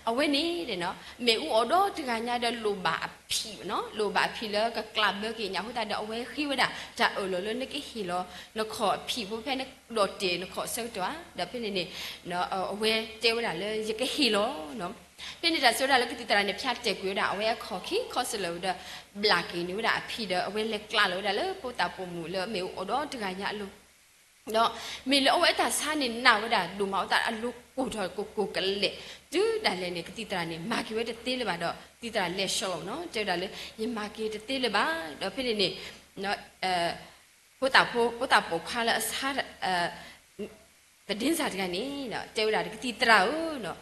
အဝဲန့ၣ် မ့ၣ်အူအီၣ်ဒီတဂၤညါဒီးလိၣ်ဘၣ်အဖံးမ့ၢ်နီၤ, လိၣ်ဘၣ်အဖံးလၢကကျးဘၢက့ၤညါအဃိသတးဒီး အဝဲဃ့ဝဲဒၣ်တၢ်အၢၣ်လီၤလၢ နကဟ့ၣ်လီၤ နခီၣ်အဖံးဖိဖဲနဒီးတဲာ်နခီၣ်အဆၢကတီၢ်ဧါ, ဒီးဖဲန့ၣ်န့ၣ် အဝဲတဲဝဲဒၣ်လၢ ယကဟ့ၣ်လီၤ ဖဲန့ၣ်တၢ်စံးဝဲဒၣ်လၢကသံၣ်သရၣ်န့ၣ် ဖၠးတဲာ်ကွံာ်ဝဲဒၣ် အဝဲအခီၣ်ခံခီစလၢာ်ဝံၤဒီး ဘျးက့ၤန့ၢ်ဝဲဒၣ်အဖံးဒီး အဝဲလဲၤကျးလီၤဝဲဒၣ်လၢဖိသၣ်ပိာ်မုၣ်လၢအမ့ၣ်အူအီၣ်ဒီတဂၤညါအလိၤ ဒီးမ့ၢ်လၢအဝဲအတၢ်ဆါန့ၣ်နာ်ဝဲဒၣ်ဒိၣ်မးအဃိသတး အလိၤကိၢ်ထီၣ်ကိၢ်ကိၢ်ကလဲာ် တုၤဒၣ်လဲာ်န့ၣ် ကသံၣ်သရၣ်န့ၣ် မၤက့ၤဝဲတသ့လၢၤဘၣ်ဒီး ကသံၣ်သရၣ်လဲၤဆှီလီၤမ့ၢ်နီၤ, တဲဝဲဒၣ်လၢ ယမၤက့ၤတသ့လၢၤဘၣ်, ဒီးဖဲန့ၣ်န့ၣ် ဖိသၣ်ဖိ ဖိသၣ်ပိာ်ခွါလၢအဆါ သဒ့စၢ်တဂၤန့ၣ် တဲဝဲဒၣ် ကသံၣ်သရၣ်ဧၢ,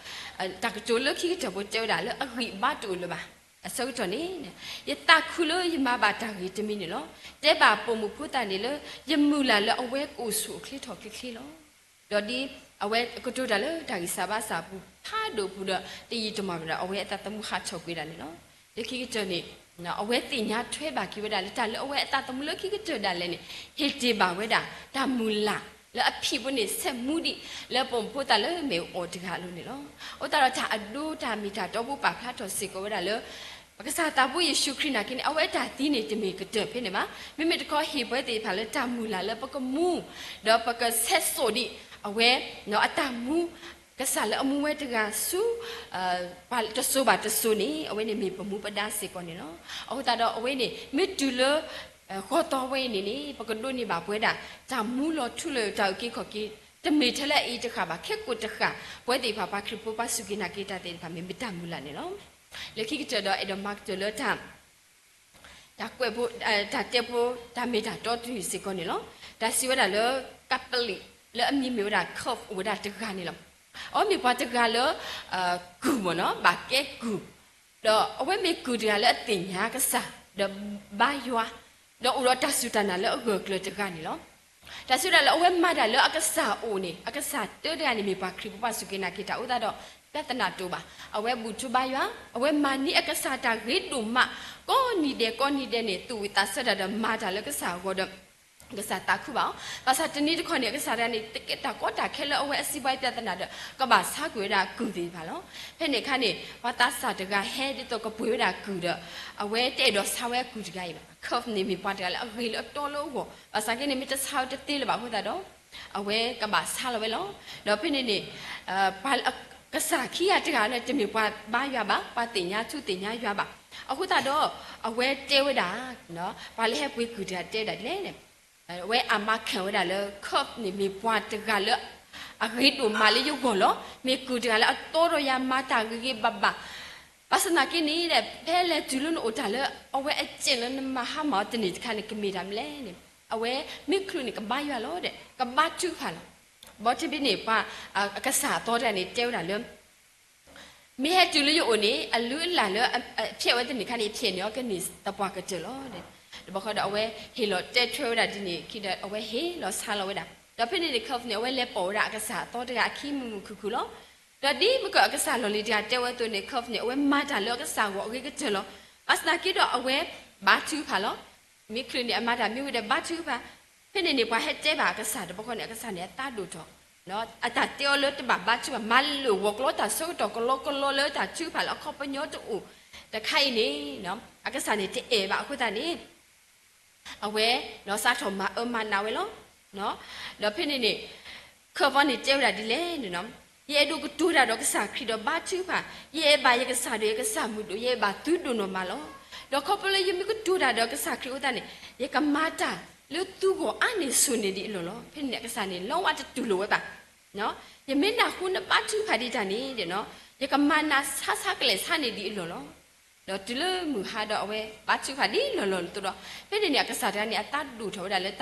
တၢ်ကတိၤလၢခံကတၢၢ်ဖိတဲဝဲဒၣ်လၢ အဂံၢ်အဘါတအိၣ်လၢၤဘၣ်. အဆၢကတီၢ်န့ၣ် ယသးခုလၢယမၤဘၣ်တၢ်ဂ့ၤတမံၤန့ၣ်လီၤ. တဲဘၣ်ပိာ်မုၣ်ဖိသၣ်န့ၣ်လၢ ယမုၢ်လၢ်လၢအဝဲကအိၣ်ဆူၣ်အိၣ်ချ့ထီၣ်ချ့ချ့လီၤ. ဒီးဒ်အဝဲကတိၤတၢ်လၢတၢ်ဂံၢ်စၢ်ဘါစၢ်အပူၤဖးဒိၣ်အပူၤဒီး တယံာ်တမီၢ်ဘၣ်ဒီး အဝဲအသးသမူဟးထီၣ်ကွံာ်ဒၣ်န့ၣ်လီၤ. လၢခံကတၢၢ်န့ၣ် အဝဲသ့ၣ်ညါထွဲဘၣ်က့ၤဝဲဒၣ်လၢတၢ်လၢအဝဲအသးသမူလၢခံကတၢၢ်ဒၣ်လဲာ်န့ၣ် ဟ့ၣ်တ့ၢ်ဘၣ်ဝဲဒၣ် တၢ်မုၢ်လၢ်လၢအဖံးဖိန့ၣ် ဆဲးမူဒံးလၢပိာ်မုၣ်ဖိသၣ်လၢမ့ၢ်အီၤတဂၤအလိၤန့ၣ်လီၤ. အဃိသတးဒီးတၢ်အဒိတၢ်မ့ၢ်တၢ်တီဖိပာ်ဖျါထီၣ်စ့ၢ်ကီးဝဲဒၣ်လၢ ပကစၢ်သးဘိယ့ၣ်ၡူးခရံာ်နာ်က့န့ၣ် အဝဲအတၢ်သံန့ၣ်တမ့ၢ်ကတၢၢ်ဖဲန့ၣ်ဘၣ်. မ့မ့ၢ်တခီဟ့ၣ်ပဝဲသ့ၣ်တဖၣ်လၢတၢ်မုၢ်လၢ်လၢပကမူ ဒီးပကဆဲးစိာ်ဒံး အဝဲ အတၢ်မူ ကစၢ်လၢအမူဝဲတဂၤဆူ တစိၤဘၣ်တစိၤန့ၣ် အဝဲန့ၣ်မ့ၢ်ပမူပဒါစ့ၢ်ကီးန့ၣ်လီၤ. အဃိသတးဒီးအဝဲန့ၣ် မ့ၢ်တုၤလၢ ဃီသီဝဲအံၤန့ၣ်န့ၣ် ပကဒိးန့ၢ်ဘၣ်ပဝဲဒၣ် တၢ်မူလီၤထူလၢတၢ်အုၣ်က့ၤခီၣ်က့ၤ တမ့ၢ်ထဲလၢအအံၤတဃၣ်ဘၣ် ခဲကိာ်တဃၣ် ပဝဲသ့ၣ်တဖၣ်ပှၤခရံာ်ဖိပှၤစူၢ်က့ၤနာ်က့ၤတၢ်သ့ၣ်တဖၣ်မ့ၢ်မ့ၢ်တၢ်မုၢ်လၢ်န့ၣ်လီၤ. လၢခံကတၢၢ်ဒီးအဲၣ်ဒိးမၤကတၢၢ်လၢတၢ် တၢ်ကွဲးဖိ တၢ်တဲဖိ တၢ်မ့ၢ်တၢ်တီတယုၢ်စ့ၢ်ကီးန့ၣ်လီၤ. တၢ်စံးဝဲဒၣ်လၢ ကပလံး လၢအမံၤမ့ၢ်ဝဲဒၣ် Curve အိၣ်ဝဲဒၣ်တဂၤန့ၣ်လီၤ. အဝဲမ့ၢ်ပှၤတဂၤလၢ ကုၢ်မ့ၢ်နီၤ ဘၣ်ကဲကုၢ် ဒီးအဝဲမ့ၢ်ကုၢ်တဂၤလၢအသ့ၣ်ညါကစၢ် ဒီးဘါယွၤ ဒီးအိၣ်ဒီးတၢ်စူၢ်တၢ်နာ်လၢအဂၢၢ်ကျၢၤတဂၤန့ၣ်လီၤ. တၢ်စံးဝဲဒၣ်လၢအဝဲမၤတၢ်လၢအကစၢ်အိၣ်န့ၣ် အကစၢ်တၢတဂၤန့ၣ်မ့ၢ်ပှၤခရံာ်ဖိပှၤစူၢ်က့ၤနာ်က့ၤတၢ်အဃိသတးဒီး ပြဿနာတအိၣ်ဘၣ်. အဝဲဘူၣ်ထီၣ်ဘါယွၤ အဝဲမၤန့ၢ်အကစၢ်တၢ်ဂ့ၤဒိၣ်မး ကိးနံၤဒဲးကိးနံၤဒဲးန့ၣ် သူၣ်ဝံၣ်သးဆၢတၢ်ဒီးမၤတၢ်လၢကစၢ်အဂီၢ်ဒီး ကစၢ်သးခုဘၣ်အီၤ. ဘၣ်ဆၣ်တနံၤတခီန့ၣ် အကစၢ်တဂၤန့ၣ် တကဲတၢ်ကီတၢ်ခဲလၢအဝဲအစံးဘှါအံၤပြဿနာဒီး ကဘၣ်ဆါကွံာ်ဝဲဒၣ်ကုၢ်သ့ၣ်တဖၣ်လီၤ. ဖဲန့ၣ်အခါန့ၣ် ပှၤသးစၢ်တဂၤဟဲဒ်သိးကပှ့ၤဝဲဒၣ်ကုၢ်ဒီး အဝဲတအဲၣ်ဒိးဆါဝဲကုၢ်တဂၤအံၤဘၣ်. Curve န့ၣ်မ့ၢ်ပှၤတဂၤလၢအဂ့ၤလၢအတီလၢအဂီၢ် ဘၣ်ဆၣ်က့န့ၣ် မ့ၢ်တဆါဝဲတသ့လၢၤဘၣ်အဃိသတးဒီး အဝဲကဘၣ်ဆါလီၤဝဲလီၤ. ဒီးဖဲန့ၣ်န့ၣ် ပှၤ ကစၢ်ခံဂၤတဂၤန့ၣ် တမ့ၢ်ပှၤဘါယွၤဘၣ်, ပှၤသ့ၣ်ညါထူသ့ၣ်ညါယွၤဘၣ်. အဃိသတးဒီး အဝဲတဲဝဲဒၣ် ပှၤလၢဟဲပှ့ၤကုၢ်တဂၤတဲဝဲဒၣ်ဒ်လဲၣ်န့ၣ် အဝဲအမါခဲၣ်ဝဲဒၣ်လၢ Curve န့ၣ်မ့ၢ်ပှၤတဂၤလၢ အဂ့ၤဒိၣ်မးလၢယဂီၢ်လီၤ. မ့ၢ်ကုၢ်တဂၤလၢအတီဒီးယၤမၤတၢ်ဂ့ၤဂ့ၤဘၣ်ဘၣ်. ဘၣ်ဆၣ်သနာ်က့န့ၣ် ဖဲလဲၤတုၤလၢနအိၣ်တၢ်လၢ အဝဲအစဲးလၢနမၤဟါမၢ်အီၤတန့ၢ်တခါန့ၣ် ကမ့ၢ်တၢ်မနုၤလဲၣ်န့ၣ် အဝဲမ့ၢ်ချုးန့ၣ် ကဘါယွၤလီၤဒီး ကဘါထုကဖၣ်လီၤ. ဘီတဘ့ၣ်န့ၣ် ပှၤ အကစၢ်အသီတဂၤန့ၣ် တဲဝဲဒၣ်လၢ မ့ၢ်ဟဲတုၤလၢယအိၣ်န့ၣ် အလုၢ်အလၢ်လၢအဖျဲးဝဲတန့ၢ်ခါန့ၣ် ဖျဲးန့ၢ်အီၤကန့ၢ်သပှၢ်ကတၢၢ်လီၤ. တဘျီဃီဒီးအဝဲဟ့ၣ်လီၤတဲထွဲဝဲဒၣ်ဒ်န့ၣ်ခံဒီး အဝဲဟ့ၣ်လီၤဆါလီၤဝဲဒၣ်. ဒီးဖဲန့ၣ်န့ၣ် Curve န့ၣ် အဝဲလဲၤပိာ်ဝဲဒၣ်အကစၢ်အသီတဂၤအခံမုာ်မုာ်ခုၣ်ခုၣ်လီၤ. ဒီးဒ်မ့ၢ်ကီးအကစၢ်လီၢ်လံၤတဂၤတဲဝဲအသိးန့ၣ် Curve န့ၣ် အဝဲမၤတၢ်လၢအကစၢ်အဂီၢ်အဂ့ၤကတၢၢ်လီၤ. ဘၣ်ဆၣ်သနာ်က့ဒီးအဝဲဘါထုကဖၣ်လီၤ. မ့ၢ်ချုးန့ၣ် အမၤတၢ်မ့ၢ်ဝံၤဒီးဘါထုကဖၣ်. ဖဲန့ၣ်န့ၣ် ပှၤဟဲတဲဘၣ်အကစၢ်တဘျီဃီန့ၣ် အကစၢ်န့ၣ် အသးဒိၣ်ထီၣ် အတၢ်တဲအီၤလၢတဘၣ်ဘါထုကဖၣ် မၤလိာ်ဂီၤကျိတၢ်ဆၢကတီၢ်ကလီကလီလၢတၢ်ထုကဖၣ်လၢအခီပညီတအိၣ်တခါအံၤန့ၣ် အကစၢ်န့ၣ်တအဲၣ်ဘၣ်အဃိသတးန့ၣ် အဝဲစးထီၣ်မၤအၢမၤနးဝဲလီၤ. ဒီးဖဲန့ၣ်န့ၣ် Curve န့ၣ်တဲဝဲဒၣ်ဒ်လဲၣ်န့ၣ် ယအဲၣ်ဒိးကတိၤတၢ်ဒီးကစၢ်ခရံာ်ဒီးဘါထုကဖၣ်, ယအဲၣ်ဘၣ်ယကစၢ်ဒီးယကစၢ်မုၣ်ဒိၣ် ယအဲၣ်ဘၣ်သုဒိၣ်နီၢ်မးလီၤ. ဒီးခီဖျိလၢယမ့ၢ်ကတိၤတၢ်ဒီးကစၢ်ခရံာ်အဃိသတးန့ၣ် ယကမၤတၢ်လၢသုဂီၢ်အါန့ၢ်ဆိၣ်န့ၢ်ဒံးအလီၢ်လီၤ. ဖဲန့ၣ်န့ၣ် အကစၢ်န့ၣ် လီဝါတတူၢ်လိာ်ဝဲဘၣ်. ယမ့ၢ်နၢ်ဟူနဘါထုကဖၣ်ဒံးတၢ်န့ၣ် ယကမၤနၤဆါဆါကလဲာ်ဆါန့ၢ်ဒံးအလီၢ်လီၤ. ဒီးတုၤလၢမုၢ်ဟါဒီးအဝဲဘါထုကဖၣ်ဒ်လီၢ်လီၢ်န့ၣ်အသိးဒီး ဖဲန့ၣ်န့ၣ် အကစၢ်တဂၤန့ၣ် အသးဒိၣ်ထီၣ်ဝဲဒၣ်လၢ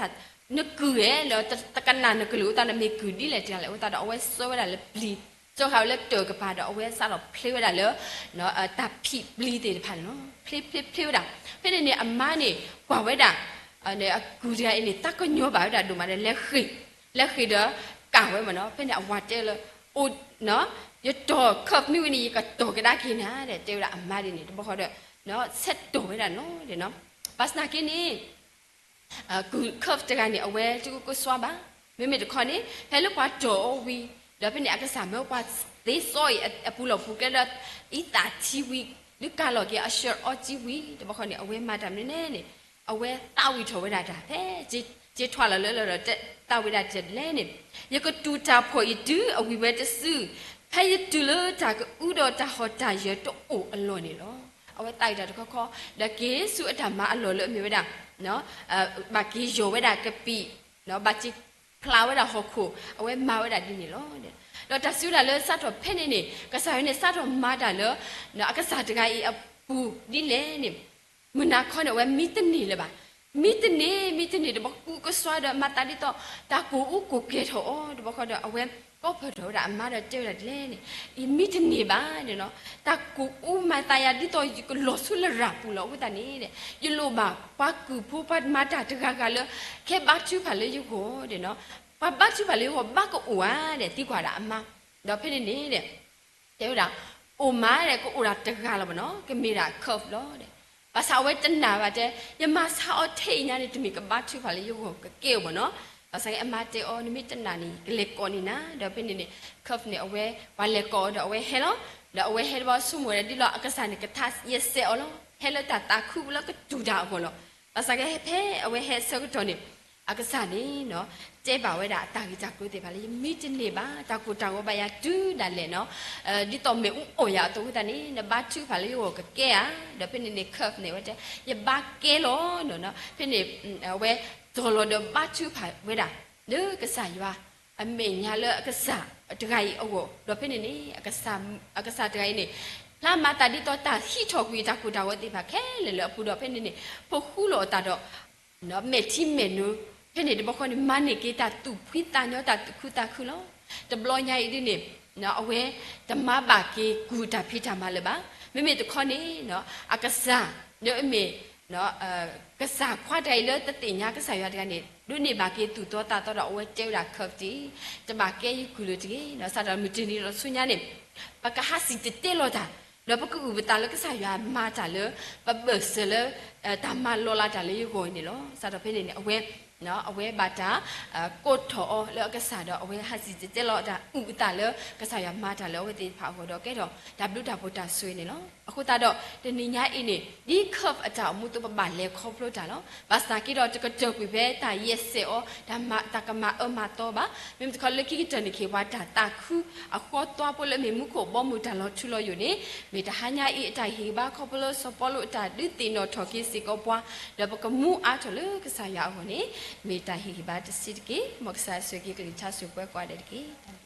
နကုၢ်ဧါ လၢတကနၣ်နကလုၢ်အဃိသတးဒီး မ့ၢ်ကုၢ်ဒ်လဲၣ်တဂၤလဲၣ်အဃိသတးဒီး အဝဲစိာ်ဝဲဒၣ်လၢပျံၤ, စိာ်ဃာ်ဝဲလၢတၢ်ကပၤဒီး အဝဲစးထီၣ်ဖျ့ဝဲဒၣ်လၢ တၢ်ဖံးပျံၤသ့ၣ်တဖၣ်န့ၣ်လီၤ. ဖျ့ဖျ့ဖျ့ဝဲဒၣ်. ဖဲန့ၣ်န့ၣ် အမါန့ၣ် ကွၢ်ဝဲဒၣ် အကုၢ်တဂၤအံၤန့ၣ် သးကညီၤဘၣ်ဝဲဒၣ်ဒိၣ်မးဒီး လဲၤဃ့ၢ်, လဲၤဃ့ၢ်ဒီးကၢ်ဝဲမ့ၢ်နီၤ. ဖဲန့ၣ် အဝၤတဲလၢ အိၣ် ယတီၢ် Curve မ့ၢ်ဝံၤန့ၣ် ယကတီၢ်ကဒါက့ၤနၤဒီး တဲဝဲဒၣ်အမါဒ်န့ၣ် တဘျီဃီဒီး ဆဲးတီၢ်ဝဲဒၣ်န့ၣ်လီၤ. ဘၣ်ဆၣ်သနာ်က့န့ၣ် ကုၢ် Curve တဂၤန့ၣ် အဝဲတကူကီစွါဘၣ်. မ့မ့ၢ်တခီန့ၣ် ဖဲလၢပှၤတီၢ်အီၤဝံၤ ဒီးဖဲန့ၣ် အကစၢ်မၢပှၤသ့စီအံၤအပူၤလီၢ်ပူၤကျဲဒီး အံသၣ်ထံဝံၤ ဒုးကၢ်လီၤက့ၤအဆှၢအီၤကံဝံၤ တဘျီဃီန့ၣ် အဝဲမၤတၢ်မနုၤလဲၣ်န့ၣ် အဝဲသးဝံၣ်ထီၣ်ဝဲဒၣ်တၢ် ဖဲ က့ၤထွဲလီၤလၢလီၤဒီး သးဝံၣ်ဒၣ်တၢ်ဒ်လဲၣ်န့ၣ် ယကတူၢ်တၢ်ဖှီၣ်အံၤတုၤအဝံၤဝဲတစု ဖဲယတုၤလၢတၢ်ကအုဒီးတၢ်ဟီၣ်တၢ်ယၢၤတအိၣ်အလီၢ်န့ၣ်လီၤ. အဝဲသးဝံၣ်တၢ်တခီခီ ဒီးက့ၤဆူအတၢ်မၤအလီၢ်လၢအမ့ၢ်ဝဲဒၣ် ဘၣ်က့ၤယီၢ်ဝဲဒၣ်ကပံာ် ဘၣ်က့ၤဖျါဝဲဒၣ်ဟီၣ်ခိၣ် အဝဲမၤဝဲဒၣ်ဒ်န့ၣ်လီၤ. ဒီးတၢ်စံးဝဲဒၣ်လၢစးထီၣ်ဖဲန့ၣ်န့ၣ် ကစၢ်ယွၤန့ၣ် စးထီၣ်မၤတၢ်လၢ အကစၢ်တဂၤအံၤအပူၤဒ်လဲၣ်န့ၣ် မုၢ်နၤခီန့ၣ် အဝဲမံတန့ၢ်လၢၤဘၣ်. မ့ၢ်တန့ၢ် မ့ၢ်တန့ၢ် တဘျီဃီကစၢ်ဒီးမၤသးဒ်သိး တၢ်ကူးအိၣ်ကူးကဲထီၣ်အီၤ တဘျီဃီဒီး အဝဲကိးဖၢၣ်ထီၣ်ဝဲဒၣ်အမါဒီးတဲဝဲဒၣ်ဒ်လဲၣ်န့ၣ်, အံၤမ့ၢ်တန့ၢ်ဘၣ်န့ၣ်နီၤ, တၢ်ကူးအိၣ်မၤသးယၤဒ်သိးယကလီၤဆူလရာ်ပူၤလီၤ. အဃိသတးန့ၣ် ယလိၣ်ဘၣ်ပှၤကူၣ်ဖိပှၤမၤတၢ်တဂၤဂၤလၢ ကဟဲဘါထုကဖၣ်လၢယဂီၢ်န့ၣ်နီၤ, ပှၤဘါထုကဖၣ်လၢယဂီၢ်ဘၣ်ကအိၣ်ဧါဒီး သံကွၢ်ဒၣ်အမါ, ဒီးဖဲန့ၣ်န့ၣ် တဲဝဲဒၣ်, အိၣ်မးဒီး ကအိၣ်ဒၣ်တဂၤလီၤဘၣ်နီၤ, ကမ့ၢ်ဒၣ် Curve လီၤဒီး, ဘၣ်ဆၣ်အဝဲတနာ်ဘၣ်တဲ, ယမၤဆါအီၤထဲအံၤညါန့ၣ် တမ့ၢ်ကဘါထုကဖၣ်လၢယဂီၢ်ကကဲအိၣ်ဘၣ်နီၤ. ဘၣ်ဆၣ်က့အမါတဲအီၤ နမ့ၢ်တနာ်န့ၣ် ကလဲၤကိးန့ၢ်နၤ, ဒီးဖဲန့ၣ်န့ၣ် Curve န့ၣ် အဝဲ ပှၤလဲၤကိးအီၤဒီးအဝဲဟဲလီၤ, ဒီးအဝဲဟဲတဘျီဆိကမိၣ်ဝဲဒၣ်ဒ်လီၤ အကစၢ်န့ၣ် ကထါယဲၢ်စဲးအီၤလီၤ, ဟဲလၢတၢ်သးခုလၢကတူၢ်တၢ်အဂီၢ်လီၤ. ဘၣ်ဆၣ်က့ဖဲအဝဲဟဲဆၢကတီၢ်န့ၣ် အကစၢ်န့ၣ် တဲဘၣ်ဝဲဒၣ်အတၢ်ဂ့ၢ်တၢ်ကျိၤသ့ၣ်တဖၣ်လၢ ယမ့ၢ်တန့ၢ်ဘၣ် တၢ်ကိၢ်တၢ်ဂီၤဘၣ်ယၤတုၤဒၣ်လဲာ်နီၤ, ဒ်သိးမ့ၣ်အူအီၣ်ယၤအသိးအဃိသတးန့ၣ် နဘါထုကဖၣ်လၢယဂီၢ်ကကဲဧါ, ဒီးဖဲန့ၣ်န့ၣ် Curve န့ၣ် အဝဲတဲ ယဘါကဲလီၤနီၤနီၤ, ဖဲန့ၣ် အဝဲတီၤလီၤဒီးဘါထုကဖၣ်ဝဲဒၣ် လၢကစၢ်ယွၤ အမဲာ်ညါလၢအကစၢ်တဂၤအံၤအဂီၢ်, ဒီးဖဲန့ၣ်န့ၣ် အကစၢ်တဂၤအံၤန့ၣ် ဖျါမၤသးဒ်သိးတၢ်ဟံးထီၣ်ကွံာ်တၢ်ကိၢ်တၢ်ဂီၤသ့ၣ်တဖၣ်ခဲလၢာ်လၢအပူၤဒီး ဖဲန့ၣ်န့ၣ် ဖိဃူလိာ်အသးဒီး မဲာ်ထံမဲာ်နိ, ဖဲန့ၣ်တဘျီဃီန့ၣ် မၤန့ၢ်က့ၤတၢ်သူၣ်ဖှံသးညီ တၢ်သူၣ်ခုသးခုလီၤ. တဘျီညါအံၤဒ်န့ၣ် အဝဲတမၤဘၣ်က့ၤကူၣ်တၢ်ဖံးတၢ်မၤလၢၤဘၣ်. မ့မ့ၢ်တခီန့ၣ် အကစၢ် လၢအမ့ၢ် ကစၢ်ခွါတဂၤအံၤလၢတသ့ၣ်ညါကစၢ်ယွၤတဂၤန့ၣ် ဒိးန့ၢ်ဘၣ်က့ၤသူၣ်သီသးသီဒီး အဝဲတဲဝဲဒၣ် Curve တဂၤအံၤ တဘၣ်ကဲယကုၢ်လၢၤတဂ့ၤ, စးထီၣ်မုၢ်တနံၤဒီးဆူညါန့ၣ် ပကဟးစံၣ်တဲၤတဲလီၤတၢ် ဒီးပကအုၣ်ပသးလၢကစၢ်ယွၤမၤတၢ်လၢ ပဘၢၣ်စၢၤလၢ တၢ်မၤလီၤလးတၢ်လၢယဂီၢ်အံၤန့ၣ်လီၤ. စးထီၣ်ဖဲန့ၣ်န့ၣ် အဝဲ အဝဲဘၣ်တၢ် ကိးထီၣ်အီၤလၢအကစၢ်ဒီး အဝဲဟးစံၣ်တဲၤတဲလီၤတၢ် အုၣ်အသးလၢကစၢ်ယွၤမၤတၢ်လၢအဝဲသ့ၣ်တဖၣ်အဂီၢ်ဒီး ကဲထီၣ်တၢ်ဘျုးတၢ်ဖှိၣ်တၢ်ဆိၣ်ဂ့ၤန့ၣ်လီၤ. အဃိသတးဒီး တနံၤညါအံၤန့ၣ် ဒ် Curve အတၢ်အိၣ်မူအသိး ပဘၣ်လဲၤခီဖျိတၢ်လီၤ. ဘၣ်ဆၣ်က့ဒီး တကတၢၢ်ကွံာ်ဖဲတၢ်ယဲၢ်စဲးအီၤ တၢ်မၤ တၢ်ကမၤအၢမၤသီဘၣ်. မ့မ့ၢ်တခီလၢခံကတၢၢ်န့ၣ်က့ၤ ပှၤတၢ်သးခု အဃီသွါဖိလၢအမ့ၢ်မူခိၣ်ဘီမုၢ်တၢ်လီၤထူလီၤယိာ်န့ၣ် မ့ၢ်တဟါညါအံၤအတၢ်ဟ့ၣ်ဂံၢ်ဘါခီဖျိလၢစီၤပီလူးအတၢ်ဒုးသ့ၣ်နီၣ်ထီၣ်က့ၤစ့ၢ်ကီးပှၤ ဒီးပကမူအါထီၣ်လၢကစၢ်ယွၤအဂီၢ်န့ၣ် မ့ၢ်တၢ်ဟ့ၣ်ဂံၢ်ဘါတဆံးတက့ၢ်. မ်ကစၢ်ယွၤဆိၣ်ဂ့ၤက့ၤကလုၢ်ကထါဆိၣ်ဂ့ၤပှၤကိးဂၤဒဲးတက့ၢ်.